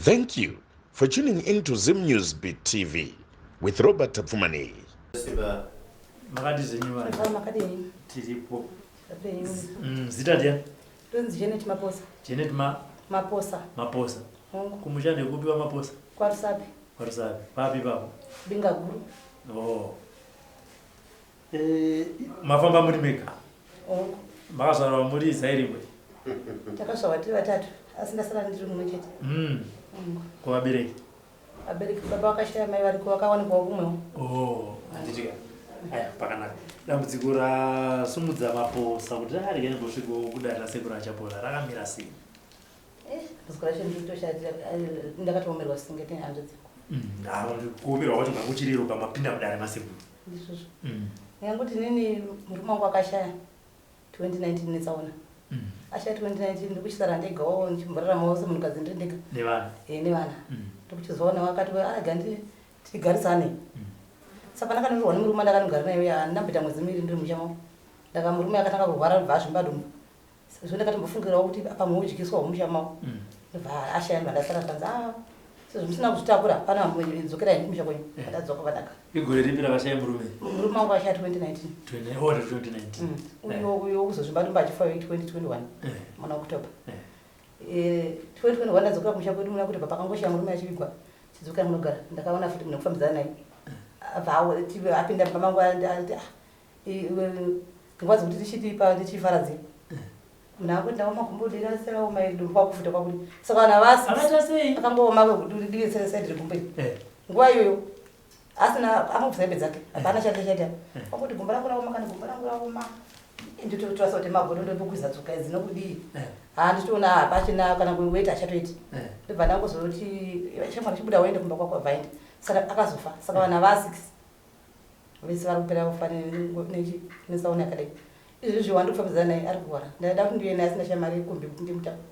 Thank you for tuning in to Zim News Beat TV with Robert Tapfumaneyi. Simba. Makadi zvenyu vanhu. Makadii? Tiripo. Zita ndiani? Ndonzi Janet Maposa. Janet ma Maposa. Maposa. Hongu. Kumusha ndekupi waMaposa? KwaRusape. KwaRusape. Papi papo? Binga guru. Oh. Eh, mafamba muri mega? Hongu. Makazvarwa muri zai rimwe? Takazvarwa tiri vatatu asi ndasara ndiri mumwe chete. Hongu. Kuvabereki? Vabereki baba vakashaya mai variko vakawanikwawo kumwewo. Oh, handiti ka. Aya, pakanaka. Dambudziko rasumudza Maposa kuti arege ndosvikawo kudare rasekuru Achapola rakamira sei? Eh, dambudziko racho nditoshaya ndakatoomerwa singete hanzvadzi dzangu. Kuomerwa kwacho ngakuchireruka mapinda mudare masekuru. Ndizvozvo. Ndingangoti nini murume wangu akashaya 2019 netsaona. Ashaya 2019 ndikuchisara ndegawo ndichimboraramawo semunhukadzi ndiri ndega. Nevana? Eh, nevana. Ndikuchizoona vakati arega tigarisane. Saka pandakanotorwa nemurume ndakanogara naye uya handina kumboita mwedzi miviri ndiri musha mavo. Ndaka murume akatanga kurwara ndobva azvimba dumbu. Sezvo ndakatombofungirawo kuti pamwe udyiswa humusha mavo. Ndobva ashaya ndobva ndasara zvikanzi ah sezvo musina kuzvitakura pana dzokerai kumusha kwenyu. Ndadzoka pandagara. Igore ripi rakashaya murume? Murume wangu ashaya 2019. Oh, 2019. Uyo uyo kuzozvimba dumbu achifa 2021 muna October. 2021 ndadzokera kumusha kwedu muna October pakangoshaya murume achivigwa. Chidzokera munogara ndakaona futi munhu wekufambidzana naye. Abva apinda mumba mangu ati ah nguva dzekuti tichiti pa tichifaradzira. Munhu akuti ndaoma gumbo dira seraoma iri dumbu kwakufuta kwakuti. Saka vanhu havasi. Akaita sei? Akangooma divi side regumbo iri. Nguva iyoyo asina angobvisa hembe dzake hapana chake chaita. Kwakuti gumbo rangu raoma kana gumbo rangu raoma. Nditotora kuti magodo ndokukwidza tsoka idzi nokudii. Handitoona hapachina kana kuweta achatoiti. Ndobva ndangozoti shamwari chibuda uende kumba kwako abva aenda. Saka akazofa. Saka vanhu ava 6 vese vari kupera kufa netsaona yakadai. Izvozvi wandikufambidzana naye ari kurwara. Ndaida kuti ndiuye naye asina shamwari yekombi kuti ndimutakure.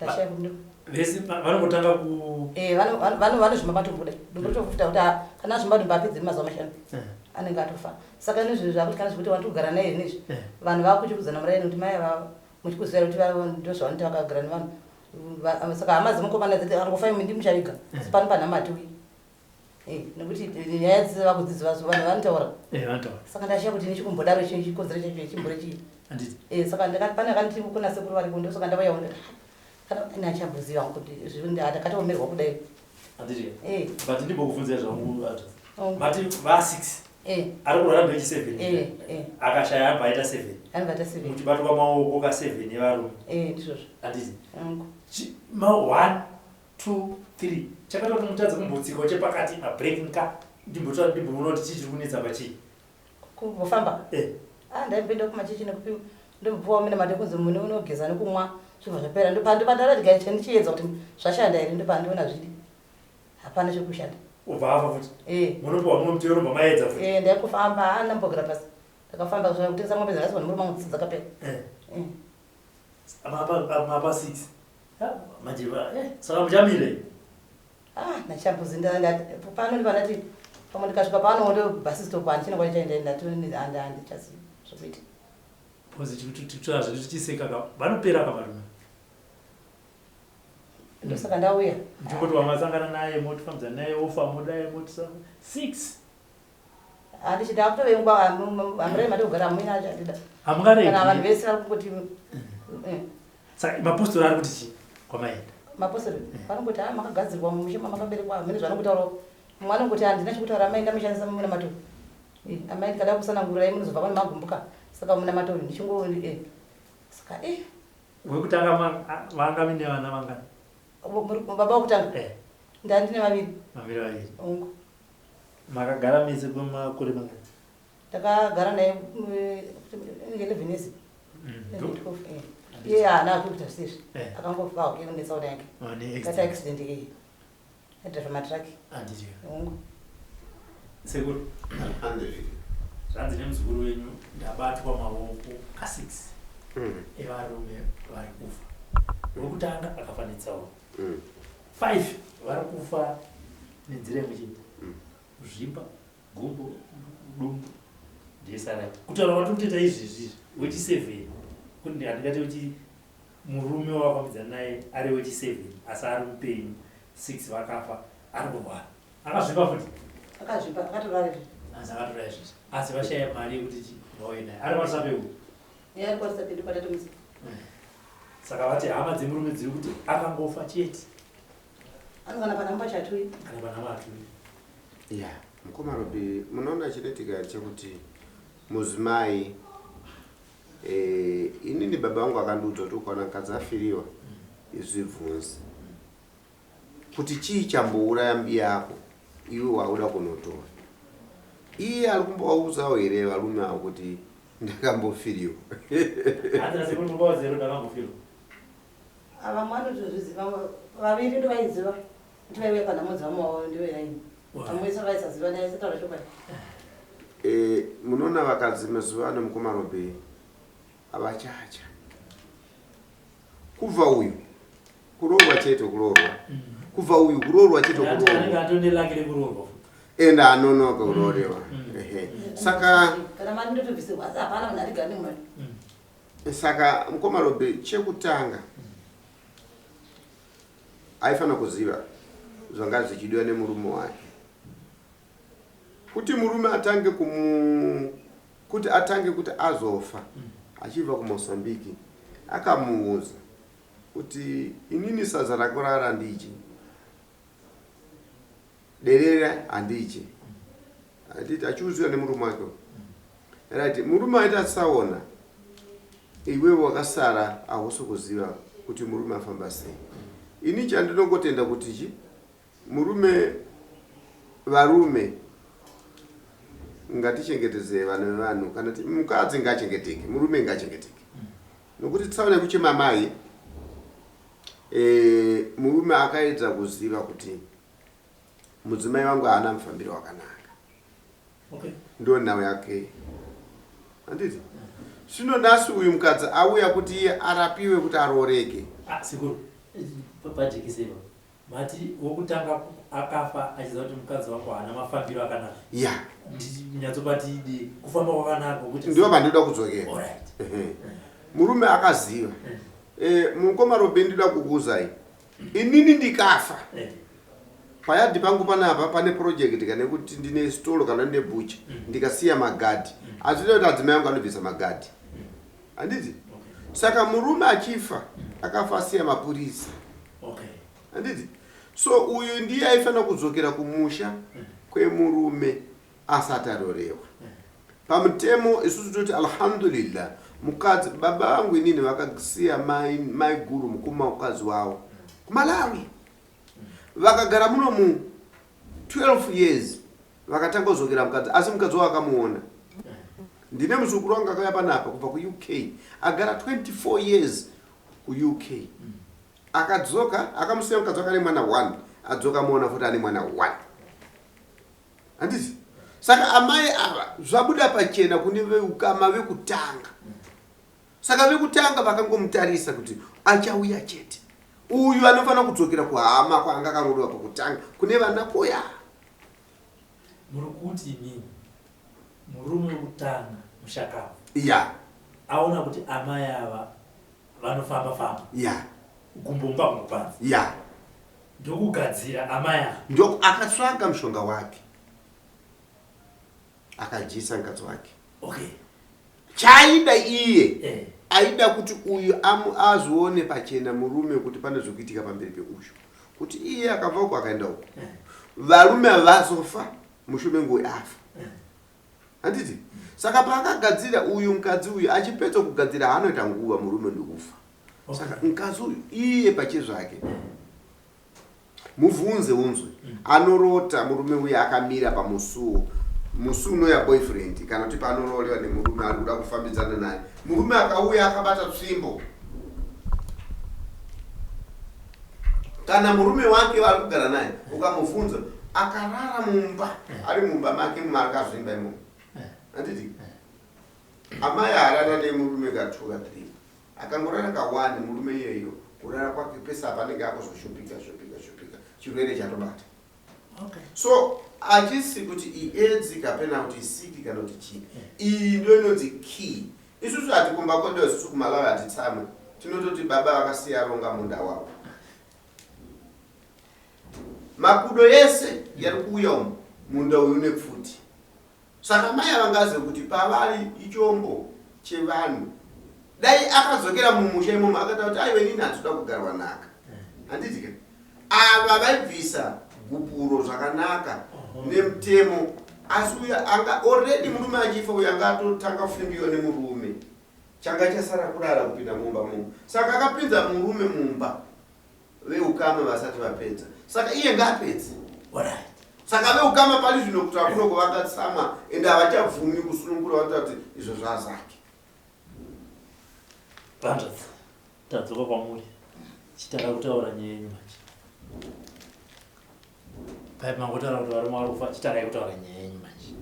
Ndashaya kuti Vese vanongotanga ku Eh, vanozvimba matumbu kudai. Dumbu rotofuta kuti kana azvimba dumbu apedze mazuva mashanu. Anenge atofa. Saka nezvi zvakuti kana zvekuti wandiri kugara naye nezvi. Vanhu vakuchikudzana muraini kuti mai ava muchikuziva kuti ndozvavanoita vakagara nevanhu. Saka hama dzemukomana dzati angofa imi ndimuchaviga. Pano panhamati uyi. Nekuti nyaya dzese vakudziziva vanhu vanotaura. Vanotaura. Saka ndashaya kuti nechikumbodaro chikonzero chacho chimbori chii. Handiti. Saka pane akanditi kuna sekuru variko ndosaka ndauya ndati kana ndachamboziva kuti ndakatoomerwa kudai. Handiti. Eh. But ndimbokubvunzai zvangu ati. Oh. Mati va 6. Ari kurwara ndechi 7. Akashaya abva aita 7. Anobva aita 7. Muchibatwa maoko ka 7 evarume. Ndizvozvo. Handiti. Hongu. Ma 1 2 3. Chakaita kuti mutadze kumbotsikawo chepakati ma break nka. Ndimbotsva ndimboona kuti chii chiri kunetsa pachii. Kumbofamba? Ndaimboenda kumachechi nekupi ndombopuwa mune mate kunzi munhu unogeza nekumwa zvibva zvapera. Ndopandarati ndichiedza kuti zvashanda here ndopandiona zviri. Hapana chekushanda. Ubva afa futi? Munopiwa mumwe mutero ubva maedza futi? Ndaikufamba, ndambogara pasi. Ndakafamba kusvika kutengesa mombe dzakasiwa nemurume wangu dzakapera. Mapa 6. Manje saka muchamire? Ndachambozi pano ndipandati pamwe ndikasvika pano ndo bus stop handichina kwachaenda ndati handichazivi zvokuita. Because tikutora zvedu tichiseka ka vanopera ka varume. Ndosaka ndauya. Muchingoti wamasangana naye motifambidzana naye ofa modai moti 6. Handichida akutovengwa hamurai mati kugara hamuina achandida. Hamungaregi. Kana vanhu vese vari kungoti, Saka mapostori ari kuti chii kwamaenda? Mapostori vanongoti makagadzirwa mumusha mamakaberekwa mune zvanongotaurawo. Mumwe anongoti handina chekutaura amai ndamushandisa munamato. Amai ndikada kusanangurirai munozobva pano magumbuka. Saka munamato uyu ndichingo saka Wekutanga vanga mine vana vangani? Baba wekutanga? Ndandine vaviri. Vaviri vaviri. Hongu. Makagara mese kwemakore mangani? Ndakagara naye 11 years. 12. Iye haana kuita zvisizvi. Akangofa hake netsaona yake. Oh, ne accident. Akaita accident iyi. Adriver matruck. Handiti. Hongu. Sekuru. Handiti. Zvanzi nemuzukuru wenyu ndabatwa maoko ka 6. Evarume vari kufa. Wekutanga akafa netsaona. 5 vari kufa nenzira imwe chete. Kuzvimba, gumbo, dumbu. Ndesara. Kutaura kwatinotoita izvezvi izvi, wechi 7. Kuti handingati wechi murume wawafambidzana naye ari wechi 7 asi ari mupenyu. 6 vakafa ari kurwara akazvipa futi Akazvipa, akatorara izvi. Asi akatora izvizvi asi vashaya mari yekuti chi vauye naye ari parusape uku. Iye ari kwarusape ndopatatomuziva. Saka vati hama dzemurume dziri kuti akangofa chete. Anogana panhamba chatui. Kana panhamba atui. Ya, mukoma Robi, munoona chinoitika chekuti mudzimai eh, inini baba vangu akandiudza kuti ukaona mukadzi afiriwa izvibvunze kuti chii chambouraya mbiya yako iwe wauda kunotora iye ari kumbovaudzawo here varume avo kuti ndakambofiriwa. Hanzi nasekuru munovaudza here kuti ndakambofirwa? Ah, vamwe vanotozviziva vaviri ndovaiziva kuti vaiuya panhamo dzavamwe wavo ndoveraini vamwe vese vaisaziva ndaisataura chokwadi. Eh, munoona vakadzi mazuva ano mukoma Robe havachacha kubva uyu kuroorwa chete kuroorwa kubva uyu kuroorwa chete Anenge kuroorwa atone laki rekuroorwa futi. Ende anonoka kuroorewa. Ehe saka Kana mari ndotobvisirwa asi hapana munhu arigara nemari. Saka mukoma Robe chekutanga aifanira kuziva zvanga zvichidiwa nemurume wake kuti murume atange kumu kuti atange kuti azofa achibva kuMozambique akamuudza kuti inini sadza rakurara handidyi derere handidyi handiti achiudziwa nemurume wake right murume aita tsaona iwewe wakasara hausi kuziva kuti murume afamba sei ini chandinongotenda kuti chi Murume varume ngatichengetedze vana vevanhu kana ti mukadzi ngachengeteke murume ngachengeteke nokuti tsaona yekuchema mai e, murume akaedza kuziva kuti mudzimai wangu haana mufambiro wakanaka okay. ndo nhau yake handiti zvino nhasi uyu mukadzi auya kuti iye arapiwe kuti arooreke ah, sekuru pajekisei Mati wokutanga akafa achiziva kuti mukadzi wangu haana mafambiro akanaka. Ya. Nyatsopati idi kufamba kwakanaka kuti Ndiyo pandinoda kudzokera. Alright. Ehe. Murume akaziva. Eh, mukoma Robe ndinoda kukuuzai. Inini ndikafa. Payadhi pangu panapa pane project kana yekuti ndine stolo kana ndine butcher ndikasiya magadhi. Hazvina kuti adzimai angu anobvisa magadhi. Handiti? Saka murume achifa akafa asiya mapurisa. Okay. Handiti? So uyu ndiye aifanira kudzokera kumusha kwemurume asati arorewa. Pamutemo isusu toti alhamdulillah mukadzi baba vangu inini vakasiya mai maiguru mukoma mukadzi wavo kuMalawi. Vakagara muno mu 12 years vakatanga kuzokera mukadzi asi mukadzi wavo akamuona. Ndine muzukuru wangu akauya panapa kubva kuUK agara 24 years kuUK. Akadzoka akamusiya mukadzi wake ane mwana one adzoka amuona futi ane mwana one. Handiti? Saka amai ava zvabuda pachena kune veukama vekutanga. Saka vekutanga vakangomutarisa kuti achauya chete. Uyu anofanira kudzokera kuhama kwaanga akaroorwa pekutanga kune vana kuya. Muri kuti imimi murume wekutanga mushakabvu Ya. Aona kuti amai ava vanofamba famba. Ya. Gumbo mumba gumbo panze. Ya. Ndokugadzira amai ava. Ndoku akatsvaga mushonga wake. Akadyisa mukadzi wake. Okay. Chaaida iye Eh. aida kuti uyu amu azvione pachena murume kuti pane zvikuitika pamberi peuyu. Kuti iye akabva uko akaenda uko. Eh. Varume ava vazofa mushure menguva afa. Eh. Handiti? Saka paakagadzira uyu mukadzi uyu achipedza kugadzira haanoita nguva murume ndikufa. Okay. Saka mukadzi uyu iye pachezvake muvhunze unzwe anorota murume uye akamira pamusuwo musi unouya boyfriend kana kuti paanoroorwa nemurume ari kuda kufambidzana naye murume akauya akabata tsvimbo kana murume wake waari kugara naye ukamuvhunza akarara mumba ari mumba make maakazvimba imomo handiti amai arara nemurume ka 2 ka 3 akangorara ka 1 murume iyeyo kurara kwake pese apa anenge akuzoshupika shupika shupika chirwere chatobata Okay. So hachisi kuti iedzi kapena kuti isiki kana kuti chii iyi ndo inonzi key isusu hati kumba kwedu isusu kumalawi hatitsamwe tinototi baba vakasiya ronga munda wavo. Makudo yese yari kuuya umu munda uyu nepfuti. Saka mai ava ngazive kuti pavari ichombo chevanhu. Dai akadzokera mumusha imomo akataura kuti aiwa inini handitoda kugarwa nhaka. Handiti ka? Ava vaibvisa gupuro zvakanaka nemutemo asi uyo anga already murume achifa uyo anga atotanga kufungiwa nemurume. Changa chasara kurara kupinda mumba mumu. Saka akapinza murume mumba veukama vasati vapedza. Saka iye ngaapedze. Alright. Saka veukama pari zvino kuti akunoko vakatsamwa ende havachabvumi kusunungura vanotaura kuti izvo zvazake. Hanzvadzi, tadzoka kwamuri. Chitanga kutaura nyaya yenyu manje. Pai mangotaura kuti varume vari kufa, chitangai kutaura nyaya yenyu manje.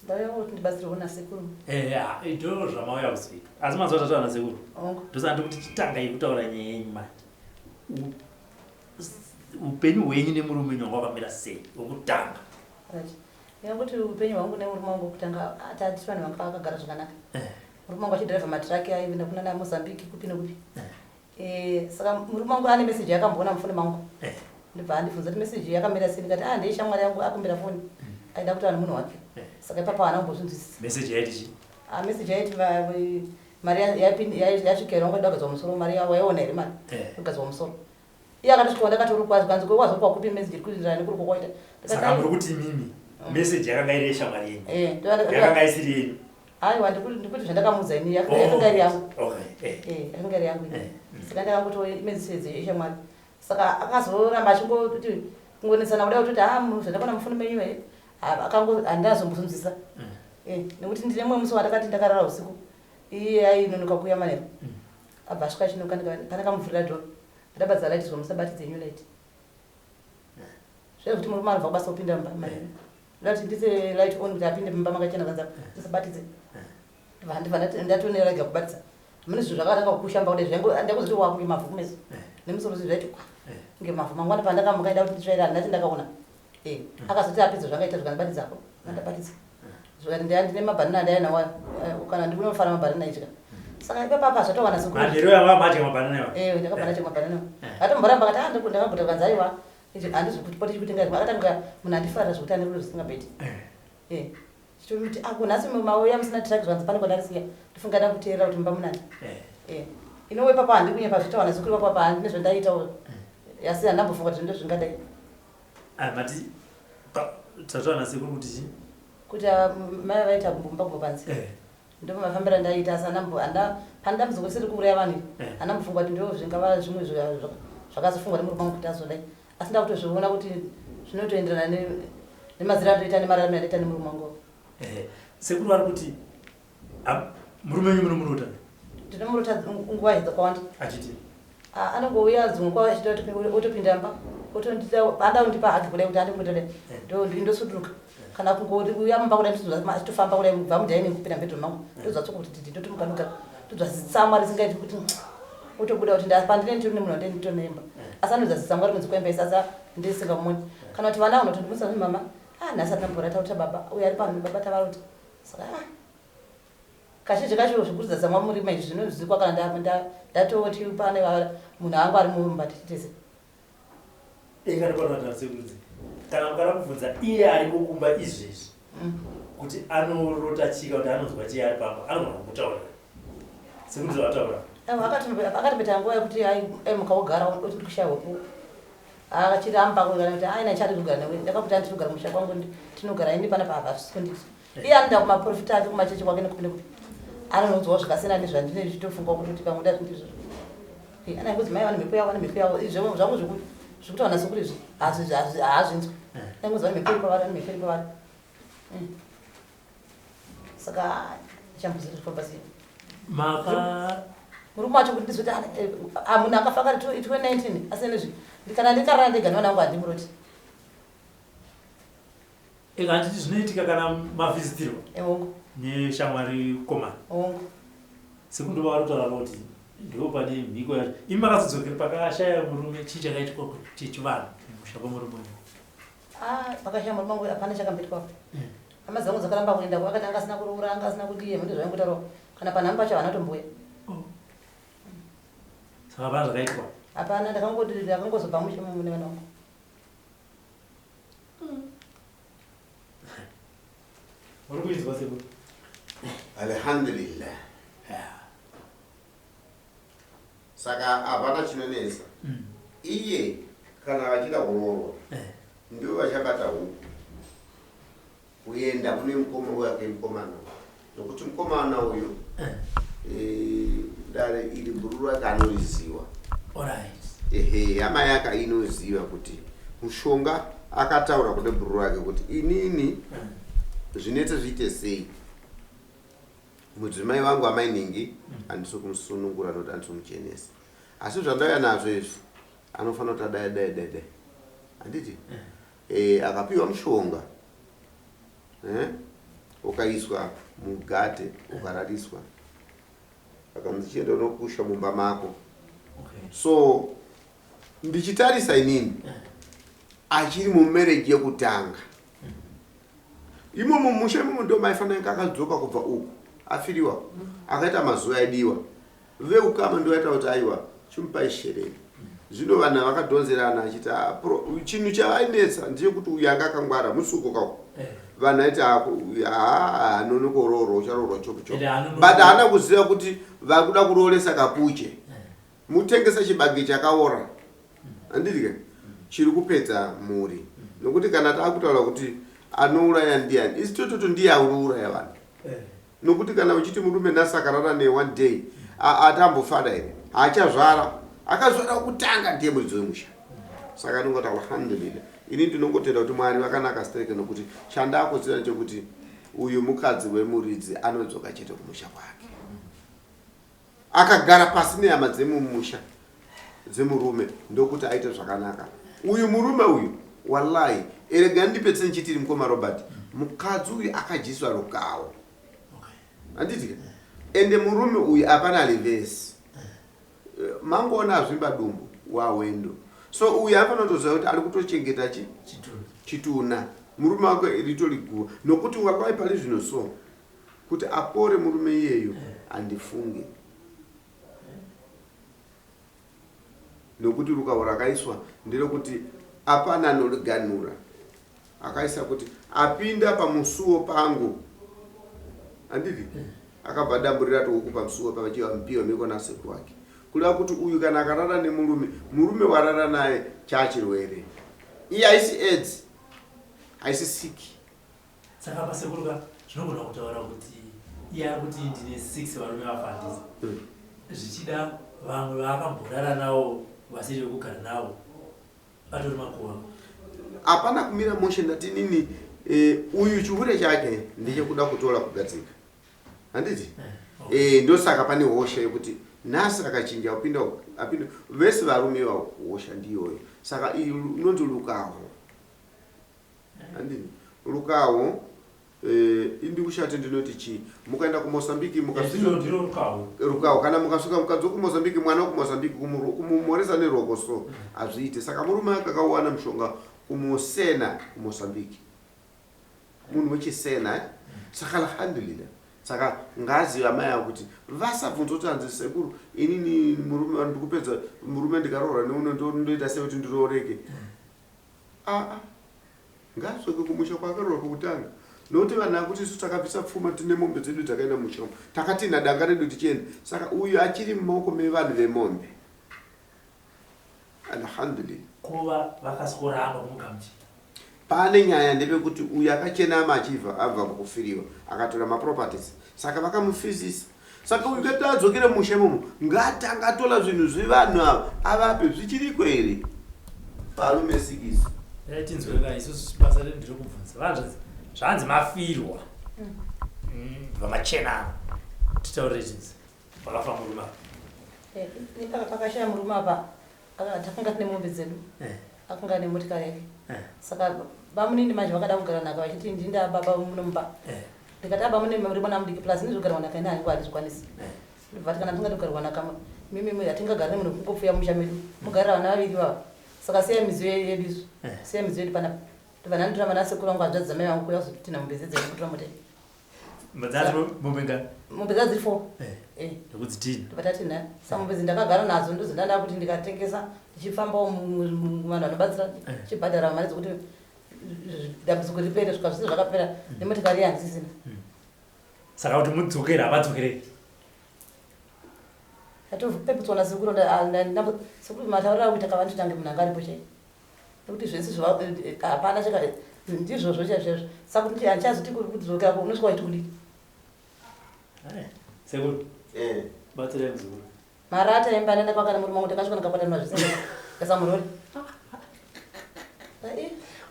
Ndauya kuti ndibatsirwe nasekuru. Eh, ah, ndo zvamauya kuzoita. Asi mazuva tataura nasekuru. Hongu. Ndosaka ndikuti chitangai kutaura nyaya yenyu manje. Upenyu hwenyu nemurume wenyu hwanga hwakamira sei wekutanga? Right. Ndingakuti upenyu hwangu nemurume wangu wekutanga tati vanhu vanga vakagara zvakanaka. Murume wangu achidhiraivha matiraki aienda kunana Mozambique kupi nekupi. Saka murume wangu ane meseji yakamboona mufoni mangu. Ndibva andibvunza kuti meseji yakamira sei ndikati ah ndeye shamwari yangu akumbira foni. Aida kutaura nemunhu wake. Saka ipapo haana kumbozvinzwisisa. Meseji yaiti chii? Ah meseji yaiti mari yasvika here wangu kugadzwa musoro mari waiona here mari kugadzwa musoro. Iye akatosvika ndakatorukwa zvikanzi ko wazorukwa kupi message iri kuenderana nekurukwa kwaita. Saka muri kuti imimi message yakanga iri yeshamwari yenyu. Yakanga isiri yenyu. Aiwa ndikuti zvandakamuudza ini yakanga iri yangu. Okay. Yakanga iri yangu. Saka ndakangoti message yeshamwari. Saka akazoramba achingoti kungonetsana kudai kutoti ah zvandakaona mufoni menyu here. Akango handazombozvinzwisisa. Nekuti ndine mumwe musi wandakati ndakarara usiku. Iye ainonoka kuuya manheru. Abva asvika achinoka pandakamuvhurira door. Ndabatidza light zvo musabatidze yenyu light. Zviya zvekuti murume anobva kubasa opinda mumba manheru. Ndati ndise light on kuti apinde mumba makachena kanza musabatidze. Ndibva ndatonera kubatidza. Mune zvinhu zvakatanga kukusha mba kudai zvaingo ndakuzoti wakunge mavhu kumeso. Nemusoro zvaiti kwa. Kunge mavhu mangwana pandakamuka ndaida kuti nditsvaire handati ndakaona. Akazoti apedza zvangaita zvikandibatidza Ndabatidza. Zvikati ndine mabhanana andainawo ayo. Kana ndikunofara mabhanana idya. Saka ipapa apa zvatowana sekuru. Manheru ava madya mabhanana iwayo. Ndakabva ndadya mabhanana. Atomboramba akati ah ndakaguta kanzi aiwa. Handizi kuti poti chikutenga akatanga munhu andifarira zvekuti ane rudo zvisingabeti. Chitomuti ah nhasi mauya musina truck zvanzi pane kwandarisiya. Ndifunga ndakuteerera kuti mumba munani. Inowe papa handi kunyepa zvitowana sekuru papa apa handine zvandaitawo. Asi handambofunga kuti ndozvingadai. Ah mati tataura nasekuru kuti chii? Kuti mai vaita mumba kubva panze. Ndipo mafambiro andaiita asi pane dambudziko risiri kuuraya vanhu iri. Handambofunga kuti ndo zvingava zvimwe zvakazofungwa nemurume wangu kuti azodai. Asi ndakutozviona kuti zvinotoenderana nemazira andoita nemararamiro andoita nemurume wangu. Sekuru vari kuti murume wenyu munomurota? Ndinomurota nguva dzakawanda. Achiti? Anongouya dzimwe nguva achida kuti otopinda mumba otondida anoda kundipa hug kudai kuti andimboita kudai ndosuduruka. Kana kungouya mumba kudai ndozwa achitofamba kudai kubva mudining kupinda mubedroom mangu ndozwa tsoko kuti didi ndotomuka ndogara ndozwa zitsamwa risingaiti kuti otobuda kuti pandine nditori nemunhu wandine nditori nemba asi anozwa zitsamwa rinonzi kwemba isi asi ndisingamuoni. Kana kuti vana vanotondimutsa kuti mama ah nhasi atinamborata kuti baba uyo ari pano baba tavarota. Saka ah kazhinji kacho zvekuridza tsamwa murima izvi zvinonzwikwa kana ndatoti pane munhu angu ari mumba tese. Kana mukada kubvunza iye ariko kumba izvezvi kuti anorota chii kana kuti anonzwa chii ari pamba anogona kukutaurira sekuti zvavataura. Akatopeta nguva yekuti aimuka ogara oti ndikushaya hope achiramba kana kuti aina chati kugara newe ndakakuti andiri kugara musha kwangu tinogara ini panapa apa hazvisi kunditi. Iye anoenda kumaprofita ake kumachechi kwake nekupi nekupi anononzwawo zvakasiyana nezvandine ndichitofunga kuti pamwe ndazvi ndizvo. Anangozi mai vane mhepo yavo vane mhepo yavo izvo zvangu zvekutaura nasekuru izvi haazvinzwi. Anangozi vane mhepo iri pavari vane mhepo iri pavari. Saka chambuzi zvifamba sei? Maka murume wacho kuti ndizoti munhu akafa kare 2019 asi nezvi kana ndikarara ndega nevana vangu handimuroti. Handiti zvinoitika kana mavhizitirwa neshamwari komana. Sekuru ndo vavari kutaura kuti ndipo pane mhiko yacho. Imi makazodzokera pakashaya murume chii chakaitikwa chechivanhu mumusha kwemurume wenyu? Pakashaya murume wangu hapana chakamboitwa apa. Hama dzangu dzakaramba kuenda vakati anga asina kuroora anga asina kudii hembe ndozvaingotaurawo. Kana panhamo pacho havana kutombouya. Saka hapana zvakaitwa? Hapana, ndakangozobva mushe mumu nevana vangu. Uri kuinzwa sekuru? Alhamdulillah. Saka hapana chinonetsa. Iye kana vachida kuroorwa ndivo vachabata huku kuenda kune mukoma wake mukomana, nokuti mukomana uyu dare iri bhururu rake anoriziva. Ehe, hama yake inoziva kuti mushonga akataura kune bhururu rake kuti inini zvinoita zviite sei, mudzimai wangu amainingi handisi kumusunungura nokuti handisi kumuchenesa, asi zvandauya nazvo izvi anofanira kuti adai dai dai dai, handiti? Akapiwa mushonga, ukaiswa mugate, ukarariswa, akanzi chienda unokusha mumba mako. So ndichitarisa inini, achiri mumarriage yekutanga imomo musha imomo, ndo maifanira kunge akadzoka kubva uku afiriwa, akaita mazuva aidiwa veukama, ndovaita kuti aiwa, chimupai shereni. Zvino vanhu vakadhonzerana achiti, "Ah, chinhu chavainetsa ndechekuti uyu anga akangwara musuko kako." Vanhu aiti haa, anonokoroorwa, ucharoorwa chopu chopu. Ende But haana kuziva kuti vakuda kurooresa kapuche, mutengesa chibage chakaora, handiti ke? Chiri kupedza mhuri, nokuti kana taakutaura kuti anouraya ndiani, isi tototo ndiye auriuraya vanhu. Nokuti kana uchiti murume nhasi akarara ne one day, atambofara here? Haachazvara, akazvara kutanga ndiye muridzi wemusha. Saka anongoti alhamdulillah. Ini ndinongotenda kuti Mwari vakanaka stereke, nokuti chandakuziva ndechekuti uyu mukadzi wemuridzi anodzoka chete kumusha kwake, akagara pasi nehama dzemumusha dzemurume, ndokuti aite zvakanaka. Uyu murume uyu, wallahi, erega ndipetse ndichitiri mukoma Robert, mukadzi uyu akadyiswa rukawo, handiti? Ende murume uyu hapana reverse, mangoona azvimba dumbu wawendo. So uyu anofanira kutoziva kuti ari kutochengeta chi Chitunha. Chitunha. Murume wake ritori guva, nokuti wallahi pari zvino so kuti apore murume iyeyo handifunge, nokuti rukawo rakaiswa nderekuti hapana anoriganura. Akaisa kuti apinda pamusuwo pangu, handiti? Akabva adamburira tohuku pamusuwo pavachivamupiwa miko nasekuru wake, kureva kuti uyu kana akarara nemurume, murume warara naye chaachirwere. Iye haisi AIDS, haisi siki. Saka pasekuruka zvinogona kutaura kuti iye ari kuti ndine six varume vafandisa, zvichida vamwe vaakamborara navo vasiri vekugara navo vatori makuva. Hapana kumira mushe. Ndati nini, uyu chihure chake ndechekuda kutora kugadzika, handiti? Ndosaka pane hosha yekuti nhasi akachinja apinda apinda vese varume ivavo, hosha ndiyoyo. Saka iyi inonzi lukaho, handiti? Lukaho, indikushati ndinoti chii, mukaenda kuMozambique mukasvika Ndiro rukawo. Rukaho, kana mukasvika mukadzi wekuMozambique, mwana wekuMozambique, kumumhoresa nerwoko so hazviite. Saka murume ake akawana mushonga kumusena kuMozambique, munhu wechisena, eh? Saka alhamdulillah. Saka ngazive amai avo kuti vasabvunza kuti hanzi sekuru, inini murume ndikupedza murume, ndikaroora neuno ndoita sei kuti ndirooreke? Aa, ngaadzoke kumusha kwaakaroorwa pekutanga, nokuti vanhu akuti isu takabvisa pfuma, tine mombe dzedu dzakaenda mumusha umu, takatinha danga redu tichienda. Saka uyu achiri mumaoko mevanhu vemombe, alhamdulillah. Kuva vakasworamba kumugamuchira. Pane nyaya ndepekuti uyu akachenama achibva abva kufiriwa, akatora maproperties, saka vakamufizisa. Saka uyu ngati adzokere musha imomo, ngaatanga atora zvinhu zvevanhu ava avape. Zvichiriko here varume sikisi? Tinzwe ka, isusu basa redu nderekubvunza vanzvanzi zvanzi mafirwa. Vamachena, titaurire chinzi vakafa murume apa. Pakashaya murume apa, takanga tine mombe dzedu, akanga ane motikari yake. Saka bamunini manje vakada kugara nhaka vachiti ndinda baba munomba. Ndikati aba mune muri mwana mudiki, plus ndizvogarwa nhaka ine hangu handizvikwanisi. Ndobva ati kana musingadi kugarwa nhaka mimi hatingagari nemunhu kungopfuya musha medu, mugarira vana vaviri vava. Saka siyai midziyo yedu izvo, siyai midziyo yedu panapa. Ndobva ndanditora vana sekuru vangu, hanzvadzi dzamai vangu, kuuya kuzotina mombe dzedze nekutora mota. Dzati mombe ngani? Mombe dzaa dziri four. Nekudzitina. Ndobva tatina. Saka mombe dzindakagara nadzo ndozondanda kuti ndikatengesa, ndichifambawo vanhu vanobatsira, ndichibhadhara mari dzekuti. Dambudziko ripere, svika zvese zvakapera, nemotikari handisisina. Saka kuti mudzokere, havadzokerei. Atopeputswa nasekuru, sekuru mataurira akuita kavanditange munhu anga aripo chai, nekuti zvese hapana chaka ndizvozvo chaizvo. Saka kuti handichazoti kudzokera, unosvika waiti kudii? Sekuru, batsirai muzukuru. Marata emba ndaenda kwakana murume wangu, takasvika ndikakwatanura zvese ndasamurori.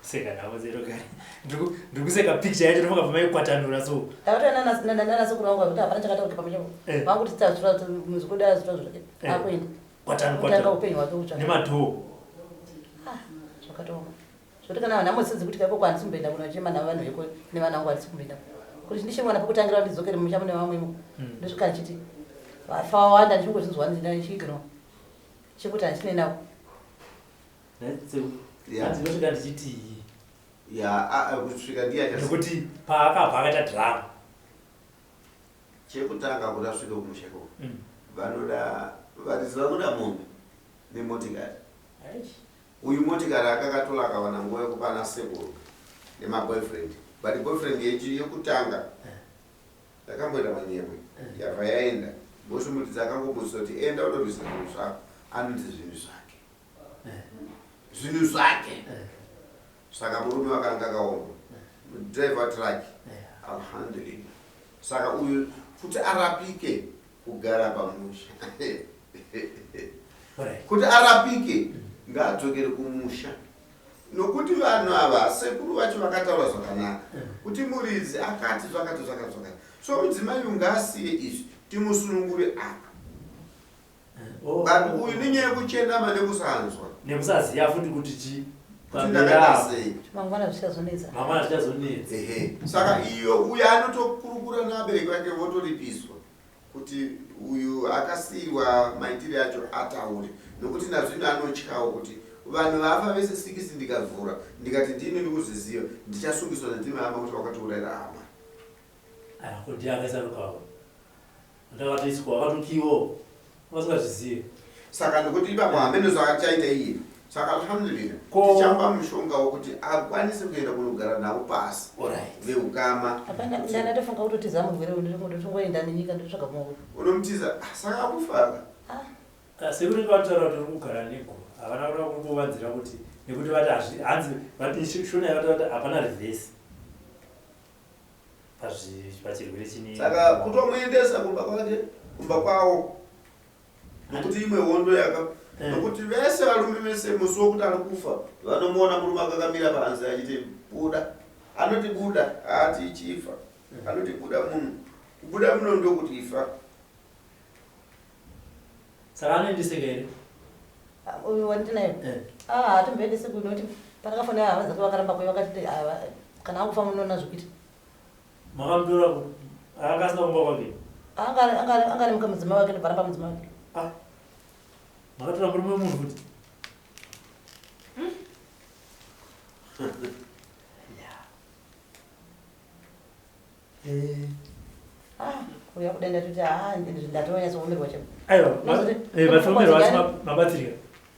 Kuseka navo zero kare, ndiri kuseka picture yacho, ndofunga pamaikwatanura so. Ndakatoenda nanasekuru vangu kuti hapana chakataurika pamusha. Vanguti tazvura muzukuru dai azvura zvake akuenda kwatanu kutanga kwatanu upenyu hwake utsva nemadhoo. Zvakatooma zvoti kana nhamo dzisi dzekuti kaikoko handisi kumboenda kunochema navanhu veko nevana vangu, handisi kumboenda kuti ndichimwana pekutangira ndidzokere mumusha mune vamwemo. Ndosvika ndichiti vafa wawanda, ndichingozvinzwa ndichiignore chekuti handisine navo. Hanzi ndosvika ndichiti Ya, kusvika ndiye achasi. Nekuti paakabva akaita drama. Chekutanga, kuti asvike kumusha ikoko, vanoda varidzi vanoda mombe nemotikari. Uyu motikari akakatora, akawana nguva yekupa ana sekuru nemaboyfriend, but boyfriend yekutanga yakamboita manyemwe, yabva yaenda bosumutidza, akangomudzisa kuti enda unorwisa zvinhu zvako. Anonzi zvinhu zvake, zvinhu zvake. Saka murume wakanga akaoma, driver truck, alhamdulillah. Saka uyu kuti arapike, kugara pamusha, kuti arapike ngaadzokere kumusha, nokuti vanhu ava sekuru vacho vakataura zvakanaka kuti muridzi akati zvakati zvakati zvakati. So mudzimai uyu ngaasiye izvi, timusunungure apa. But uyu nenyaya yekuchenama nekusanzwa nekusaziva futi kuti chi kuti ndakaita sei. Mangwana zvichazonetsa. Mangwana zvichazonetsa. Ehe, saka iyo uyo anotokurukura neabereki vake, votoripiswa kuti uyu akasiyirwa maitire acho ataure, nokuti nazvino anotyawo kuti vanhu vafa vese 6, ndikavhura ndikati ndini ndikuzviziva, ndichasungiswa nedzimwe hama kuti vakatiurayira hama. Kuti akaisa rukawo, ndakatoiswa, wakatokiwo vasingazvizive. Saka nokuti ipapo hamene zvaachaita iye. Saka alhamdulillah, tichapa mushonga wokuti akwanise kuenda kunogara navo pasi veukama. Hapana, ndatofunga kutotiza murwere uyu, ndotongoenda nenyika, ndotsvaga kumwe. Unomutiza? Ah, saka akufaka. Sekuru vataura kuti uri kugara neguva, havana kuda kukuvanzira kuti nekuti vati hanzi vati shona yakataura kuti hapana reverse pachirwere chine. Saka kutomuendesa kumba kwake, kumba kwavo, nokuti imwe hondo yaka nokuti vese varume vese musi wokuti ari kufa vanomuona murume akakamira panze achiti buda. Anoti buda, haati chifa, anoti buda munhu. Kubuda muno ndokuti ifa. Saka anoendeseka here? Uyu wandinayo? Ah, hatomboendese kunoti pandakafonera hama dzake vakaramba kuuya, vakati ah, kana akufa munoona zvekuita. Makamutora anga asina kumba kwake? Anga ane mudzimai wake, ndobva ramba mudzimai wake. Ah, makatora murume wemunhu futi? Yeah. Ah, kuuya kudai ndatoti ah, ndatonyatsokuomerwa chaipo. Aiwa, vatomerwa asi mabatsirika.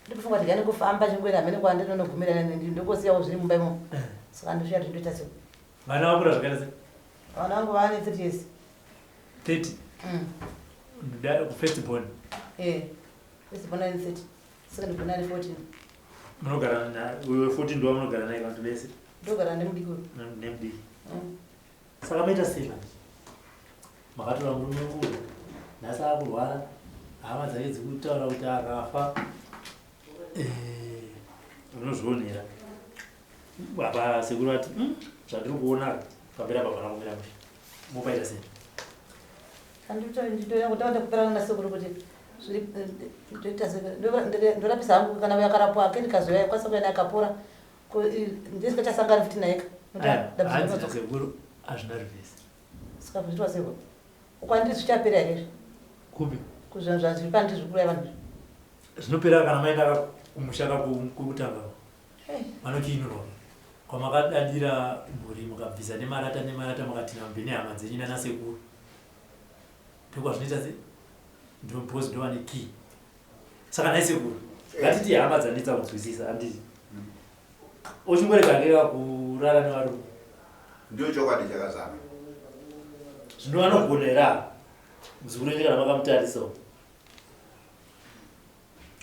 Ndikufunga kuti gane kufamba chingoenda hamene kwandinonogumira, ndokosiyawo zviri mumba imomo. Saka ndosvika kuti ndoita sei. Vana vakura zvakaita sei? Vana vangu vane 30 years. 30? Mm. First born? Eh, first born ane 30, second born ane 14. Munogara uyo 14 ndo wamunogara naye vantu vese? Ndogara nemudiki uyu. Nemudiki. Saka maita sei manje? Makatora murume uyu, nhasi akurwara, hama dzake dzikutaura kuti akafa. Unozvionera apa sekuru vati, zvandiri kuona pamberi apa pana kumira mushe." Mopaita sei? Nditoda kuperana nasekuru kuti ndoita sei, ndorapisa hangu kana yakarapwa ake, ndikazoya kwanisa kuenda akapora, ndisingachasangani futi naye. Hanzi nasekuru hazvina reverse. Saka zviitwa sei? Kwandiri zvichapera here izvi? Kupi? Kuzvinhu zvazviri pandiri zvikuuraya vanhu izvi. Zvinopera kana maenda kumusha kwekutanga, vanokiinurwa kwamakadadira mhuri, mukabvisa nemarata nemarata, mukatina mbe nehama dzenyu nanasekuru, ndokwazvinoita se because ndovane key. Saka nhai sekuru, ngatiti hama dzanetsa kunzwisisa, handiti? Ochingorega keka kurara nevarume. Ndiyo chokwadi chakazama. Zvino anogona here apa? Muzukuru wenyu kana makamutarisawo.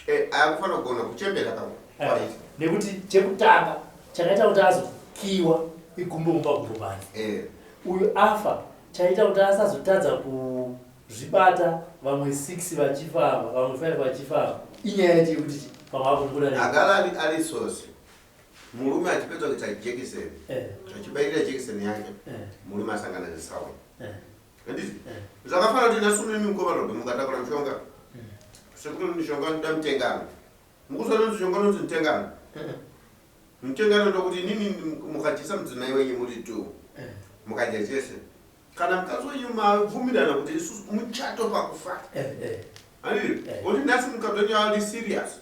Eh, akufanira kugona kuchembera ka. Eh, nekuti chekutanga chakaita kuti azokiwa igumbo mumba gumbo panze. Eh. Uyu afa chaita kuti asazotadza kuzvibata vamwe 6 vachifa ava, vamwe 5 vachifa ava. Inyaya yacho yekuti pamwe akumbuda ne. Agara ari ari sosi. Murume achipedza kuita jekiseni. Eh. Achibairira jekiseni yake. Eh. Murume asangana nesawa. Eh. Handiti? Eh. Zvakafanana kuti nhasi uno imi mukoma Robe mukatakura mushonga. Sekuru mishonga ndoda mutengano. Mukuziva unonzi mushonga unonzi mutengano? Mutengano ndokuti inini mukadyisa mudzimai wenyu muri two. Mukadya chese. Kana mukadzi wenyu mabvumirana kuti isusu muchato pakufa. Handiti? Kuti nhasi mukadzi wenyu ari serious.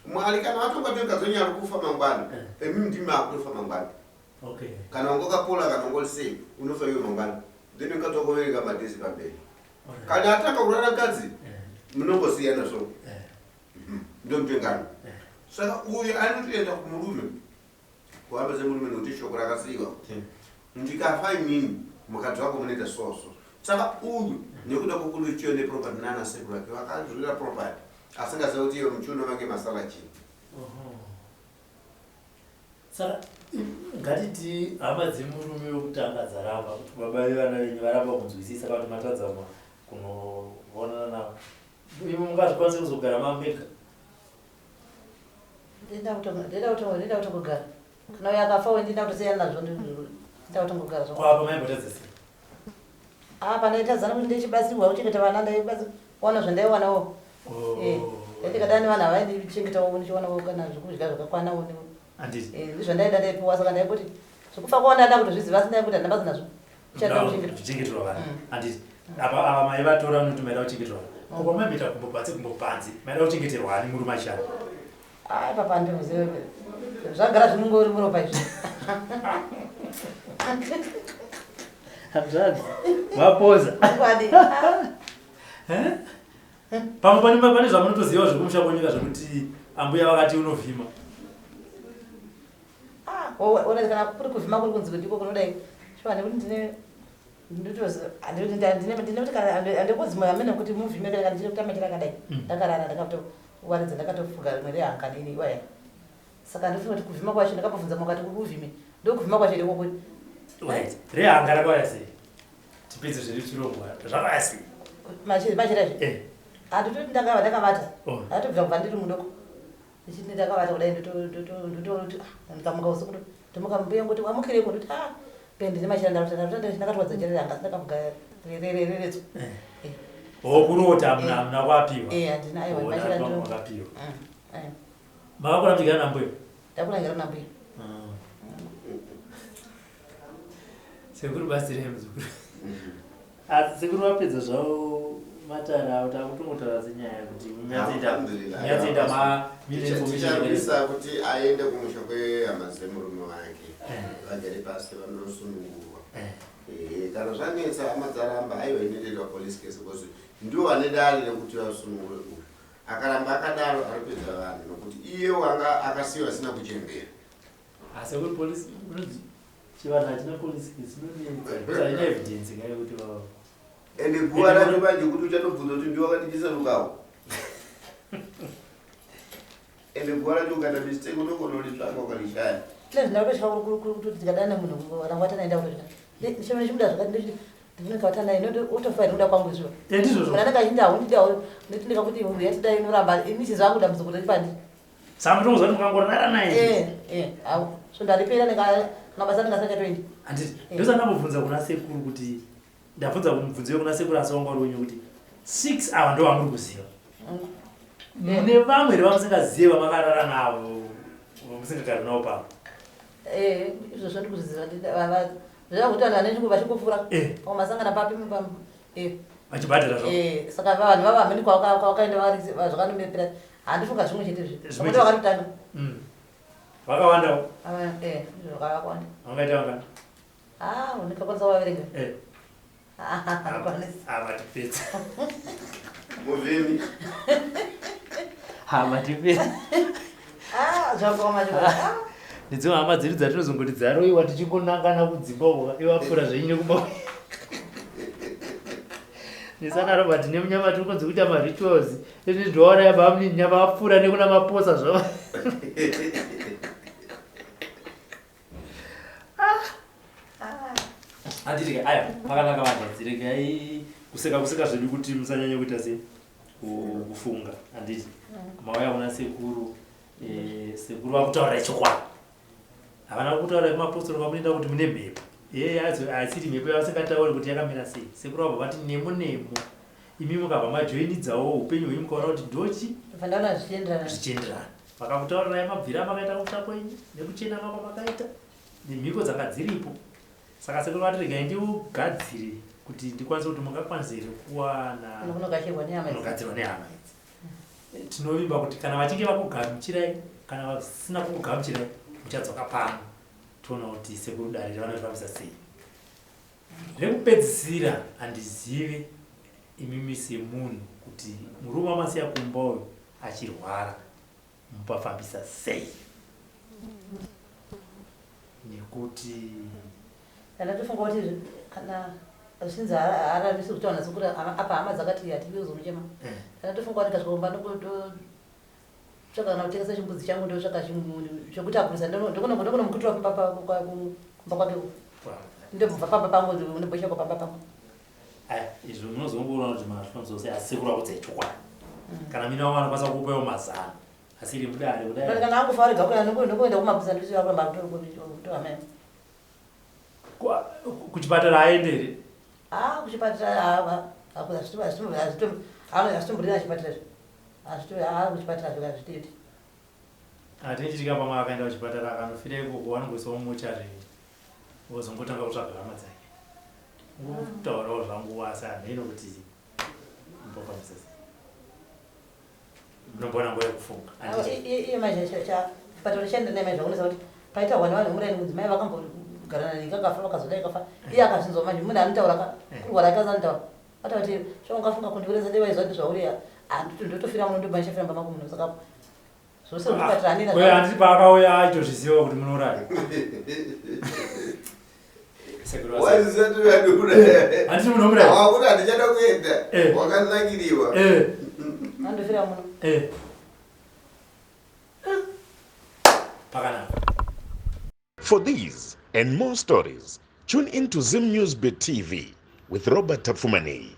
Mwari kana vatonga kuti mukadzi wenyu ari kufa mangwana, imi ndimi makutofa mangwana. Okay. Kana wanga wakapora kana wanga uri sei, unofa iwe mangwana. Then mukadzi wako overenga madays pamberi. Kana atanga kurara mukadzi, munongosiyana so. Ndomutengano. Saka uyu anotoenda kumurume kuhamba semurume nekuti shoko rakasiyiwa kuti ndikafa inini mukadzi wako munoita so so. Saka uyu nekuda kwekuruchiyo neproperty nana sekuru vake vakazvira property asingazive kuti iyo muchiuno mange masara chii. Saka ngatiti hama dzemurume wekutanga dzaramba kuti baba vevana venyu varamba kunzwisisa kana kuti matadza kunoonana navo. Imi mungazvikwanise kuzogara mamega? Ndinoda kutongogara. Kana uyo akafa uyu ndinoda kutosiyana nazvo ndinoda kutongogara zvangu. Ko apa maimbotadza sei? Apa ndaitadzana kuti ndichibatsirwa kuchengeta vana ndaibatsirwa zvandaiwanawo. Oh. Eh, ndikadana nevanhu ava vaindichengetawo ndichiwanawo kana zvekudya zvakakwanawo. Handiti. Eh, ndizvo ndaida ndaipiwa saka ndaingoti zvekufa kwawo ndaida kutozviziva asi ndaingoti handina basa nazvo. Ndichada kuchengetwa. Kuchengeterwa vana. Handiti. Apa ava maivatora munoti maida kuchengeterwa vana. Ko pamaimboita gumbo panze gumbo panze maida kuchengeterwa ani murume achishanda? Ah, papa ndinoziva. Zvagara zvinongori muropa izvi. Hanzvadzi, mapoza. Chokwadi. Eh? Pamwe pane pane zvamunotoziva zvekumusha kwenyika zvekuti ambuya vakati unovhima. Ah, ona kana kuri kuvhima kuri kunzi ndiko kunodai. Shuwa nekuti ndine ndinoti kana handikuzi moyo amene kuti muvhime kana ndichiri kutamba ndirakadai. Ndakarara ndakatowaridza ndakatofuga rimwe rehanga nini iwaya. Saka ndinofunga kuti kuvhima kwacho ndakambobvunza mukati kuti uvhime. Ndokuvhima kwacho ndiko kuti. Right. Rehanga rakauya sei? Tipedze zvedu chirongwa. Zvakauya sei? Machira izvi? Eh. Handitoti ndakava ndakavata. Oh. Ndatobvira kubva ndiri mudoko. Ndichiti ndakavata kudai ndototi ah, ndikamuka usiku ndomuka mbuya ngoti wamukireko ndoti ah mbuya ndine machira ndarota ndakatwadza jira ranga ndakafuga reretso. Eh. Oh, kurota hamuna hamuna kwapiwa. Eh, handina aiwa Oh, machira ndakati ndiro. makapiwa. Eh. Makakura muchigara nambuya? Ndakura ndigara nambuya. Sekuru batsirai muzukuru. Asi sekuru vapedza zvavo matare avo takutongotaura senyaya kuti Alhamdulillah. munyatsoita ma Ticharwisa kuti aende kumusha kwehama dzemurume wake vagare pasi vanosunungurwa. Ehe, kana zvanetsa hama dzaramba aiwa inoenderwa police case because ndiwo vane dare rekuti vasunungure uyu. Akaramba akadaro aripedza vanhu nokuti iye wanga akasiyiwa asina kuchembera. Asi kuri police unonzi chivanhu hachina police case inonetsa because haina evidence ka yekuti va Ende guva racho manje kuti uchatobvunza kuti ndiwe wakatidyisa rukawo. Ende guva racho ukaita mistake unogona kuritsvaga ukarishaya. Tine zvindakutosvika kuri kuti ndikadana nemunhu kana kuvatana enda kutosvika. Ndichimuda zvakati ndechiti ndinenge vatana naye otofa here kuda kwangu izvo. Eh, ndizvozvo. Munhu anenge achindi haundidi ndoti ndikakuti yatidai inoramba ini chizi vangu dambudziko riri pandiri. Saka mutongoziva kuti mukangorara naye. Eh, eh, hau. So ndaripera kana basa ndingasachatoendi. Handiti. Ndosaka ndambobvunza kuna sekuru kuti ndabvunza mubvunzo wekuna sekuru asi wanga uri wenyu kuti 6 ava ndo vamuri kuziva. Mune vamwe here vamusingazive vamakarara navo vamusingagari navo pano? Eh, izvozvo ndikuzviziva zvava kuti vanhu vane vachingopfuura. Eh. Pamwe masangana papi eh. Vachibhadhara zvavo. Eh, saka vanhu vava hamene kwavakaenda vari zvakanomepera. Handifunga zvimwe chete izvi. Zvimwe Zvekuti vakatotanga. Vakawandawo. Ava, eh, ndizvo zvakawanda. Vangaita vangani? Ah, ndingakwanisa kuvaverenga. Eh. Ah, handikwanisi. Ah, matipedza. Muvhimi. Ha, matipedza. Ah, zvakaoma zvakaoma. Ah. Nedzimwe hama dzedu dzatinozongoti dzaroiwa tichingonangana kudzimba uko ivo vapfuura zvenyu nekumba. Nesana Robert nemunyama tiri kunzi kuita marituals. Ini ndoona yabamnini nyama vapfuura nekuna maposa zvavo. Handiti aya pakanaka vanhu vadziregai kuseka kuseka zvedu kuti musanyanye kuita sei kufunga handiti mauya kuna sekuru eh, sekuru vakutaurira chokwadi havana kutaura kumapostori kwamunoenda kuti mune mhepo yeye asiri mhepo yavasingatauri kuti yakamira sei sekuru vabva vati nemo nemo imi mukabva majoinidzawo upenyu hwenyu mukaona kuti ndochi zvichienderana vakakutaurirai mabvira amakaita kumusha kwenyu nekuchenama kwamakaita nemhiko dzanga dziripo saka sekuru vati regai ndiugadzire kuti ndikwanise kuti mungakwanise here kuwana unogadzirwa nehama idzi tinovimba kuti kana vachinge vakugamuchirai kana vasina kukugamuchirai muchadzoka pano toona kuti sekuru dare vanozvifambisa sei rekupedzisira handizive imimi semunhu kuti murume wamasiya kumba uyu achirwara mupafambisa sei nekuti ndatofunga kuti kana zvinzi haaramisi kutaura naso kuti apa hama dzakati hatidi kuzomuchema eh. ndatofunga kuti ndikasvika kumba ndotsvaka kana kutengesa chimbudzi changu ndotsvaka chekuti akurisa ndokunomukutura kumba kwake ndobva pamba pangu ndobhoshako pamba pangu Aya, izvo munozongoona kuti mazvifambiso sei asi sekuru vakudzai chokwadi. Kana mina vamwe vanokwanisa kukupawo mazano asiri mudare kudai. Kana kana angofa arega kuenda ndokuenda kumapurisa ndisiya kuramba kutohama Kuchipatara aende here? Ah, kuchipatara hazvitomborina chipatara izvo. Kuchipatara zvo hazvitoiti. Hatinchitika pamwe akaenda kuchipatara akanofira ikoko vanongoisawo mumochari vozongotanga kutsvaga hama dzake. Kutaurawo zvangu asi hameno kuti mbofambisa sei. Munomboona nguva yekufunga. Iye manje chipatara chaenda naye manje zvakunetsa kuti paita hwana vanhu vemuraini mudzimai vakambogarana neni kakafa vakazodai kafa iye akazvinzwa manje munhu anotaura ka kurwara akaza anotaura ataura kuti zvaungafunga kundiureza dai waiziva kuti zvauri ndotofira muno ndobva ndichafira mumba mako muno saka zvose zvipatara hanina Uye handiti paakauya aitozviziva kuti munouraya. Sekuru vasa- Wazisati vadura. Handiti munouraya. Wakuti handichada kuenda. Eh. Wakanakiriwa. Eh, andofira muno eh. Pakanaka. For these and more stories, tune in to Zim News Bit TV with Robert Tapfumaneyi.